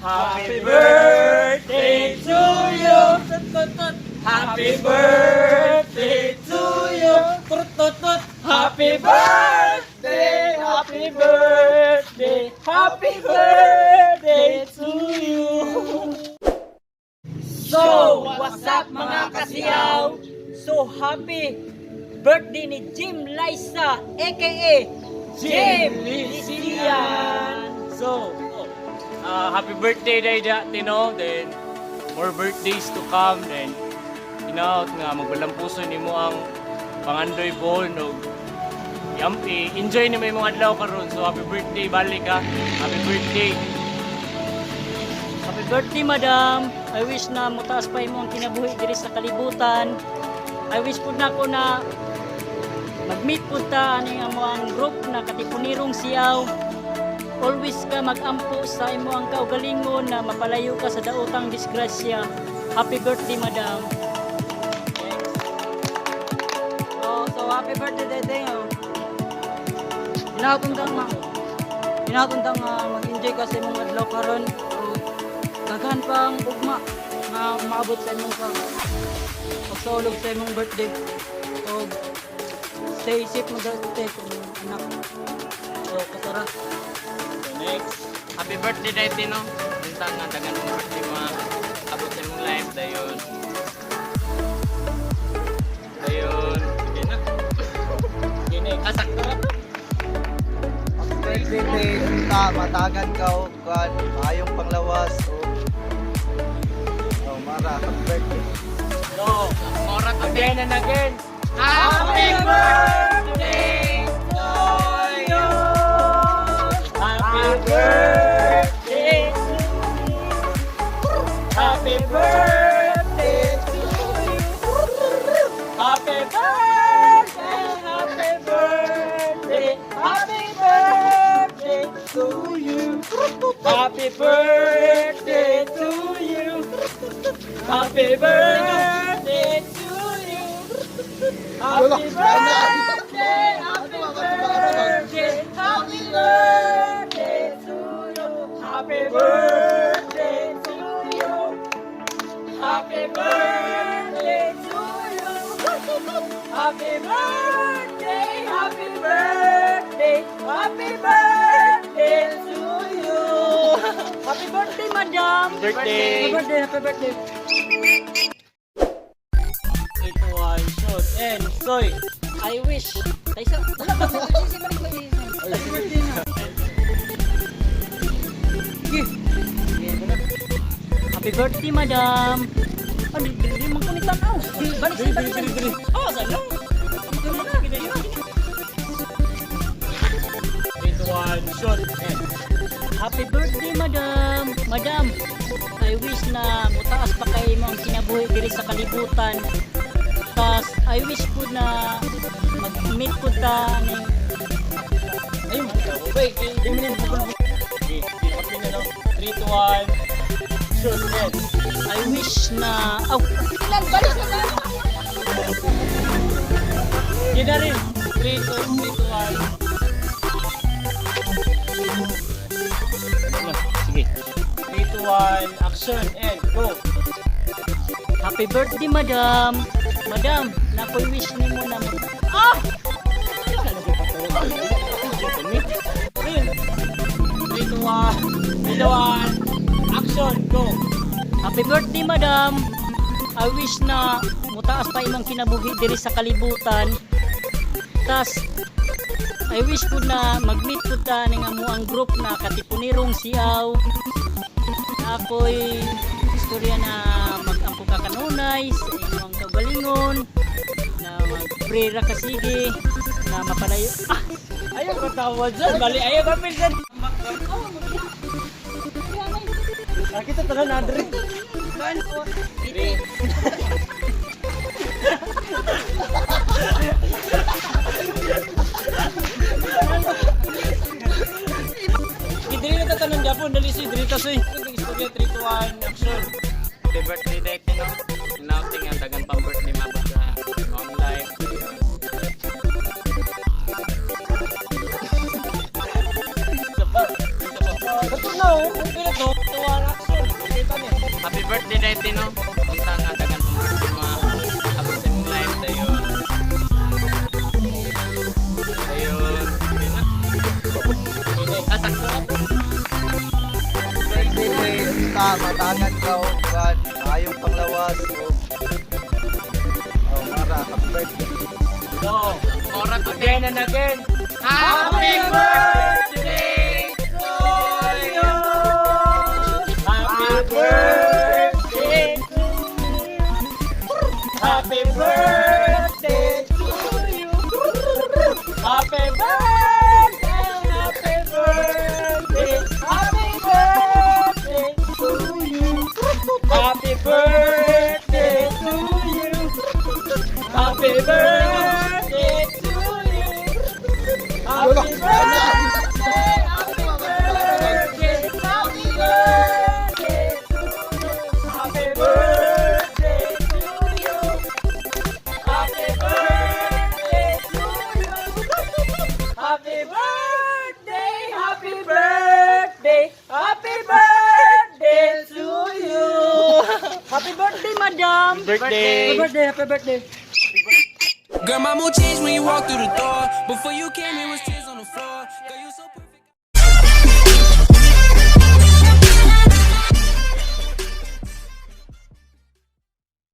Happy birthday to you. Tut, tut, tut. Happy birthday to you. Tut, tut, tut. Happy birthday, happy birthday, happy birthday to you. So, what's up, mga kasiyaw? So happy birthday ni Jim Liza, aka Jim Lisian. So, happy birthday day Tino. Then more birthdays to come. Then hinaot nga magbalampuso nimo ang pangandoy ball og yampi. Enjoy nimo imong adlaw karon. So happy birthday, balik ka. Happy birthday. Happy birthday, madam. I wish na mutaas pa imo ang kinabuhi diri sa kalibutan. I wish pud nako na mag-meet pud ta aning amo ang group na Katipunirong Siyaw. Always ka mag-ampo sa imo ang kaugalingon na mapalayo ka sa daotang disgrasya. Happy birthday, madam. Oh, so happy birthday, Dede. Oh. Hinaot undang nga mag-enjoy ka sa imong adlaw karon. O daghan pang ugma nga maabot sa imong pagsaulog sa imong birthday. O stay safe mo dati kung anak. So katara. So next. Happy birthday, Day Tino. Unta nga dagan mong birthday mga abot sa imong life dayon. Dayon. Sige na. Okay, next. Ah, sakto ra to. Happy birthday, te. Unta, matagan ka og kuan, maayong panglawas o oh, mara, happy birthday. So, Mora to. Again and again. Happy birthday to you. Happy birthday to you. Happy birthday to you. Happy birthday, happy birthday, happy birthday to you. Happy birthday to you. Happy birthday to you. Happy birthday, happy birthday, happy birthday to you. Happy birthday to you. Happy birthday to you. Happy birthday, happy birthday, happy birthday to you. Happy birthday, madam. Birthday. Happy birthday, happy birthday. 3, 2, 1, shoot. And soy. I wish. Taysa. Happy birthday na. Sige. Happy birthday, madam. Ano, di man ko ni tanaw. Balik sa balik. Diri, diri. Oh, sa lang. 3, 2, 1, shoot. And Happy birthday, madam. Madam, I wish na mutaas pa kay mo ang kinabuhi diri sa kalibutan. Tas I wish po na mag-meet po ta ning Ayun, wait, di mo nito. Okay, okay na, no? 3, 2, 1, shoot. And I wish na, aw, ilan balik sa na. Yun na rin. 3, 2, 3, 2, 1. Sige. 3, 2, 1, action, and go! Happy birthday, madam. Madam, nakoy wish nimo na ah! 3, 2, 1, 3, 2, 1, action, go! Happy birthday, madam. I wish na mutaas pa imong kinabuhi diri sa kalibutan. Tas I wish po na mag-meet po ta ning amo ang group na Katipunirong Siaw. Ako'y istorya na mag-ampo ka kanunay sa imong kaugalingon na mag-pray ra ka sige na mapalayo. Ah! Ayaw ka tawa dyan, bali, ayaw ka pinsan! Nakita tanan na drink. 3. Dili na tatanong Japon, dali si dili ta soy. Istorya, 3, 2, 1, action. Happy birthday, Day Tino. Hinaot nga dagan pang birthday mabot sa imong life. Isa pa. Isa pa. Ito na oh, okay na to. 2, 1, Happy birthday, Day Tino. Unta nga dagan pang birthday maabot sa imong life dayon. Dayon. Yun na. Ah, sakto na. Birthday day, unta, matagan ka og kuan, maayong panglawas o oh, mara, happy birthday. So, Ora ko. again and again, Happy birthday to you. happy birthday to you. Happy birthday to you. Happy birthday, happy birthday, happy birthday to you. Happy birthday to you. Happy birthday to you. Happy birthday, happy birthday, happy birthday to you. Happy birthday to you. Happy birthday to you. Happy birthday, happy birthday, happy birthday to you. Happy birthday, madam. Birthday. Happy birthday, happy birthday. Girl, my mood changed when you walked through the door. Before you came, it was tears on the floor. Girl, you so perfect.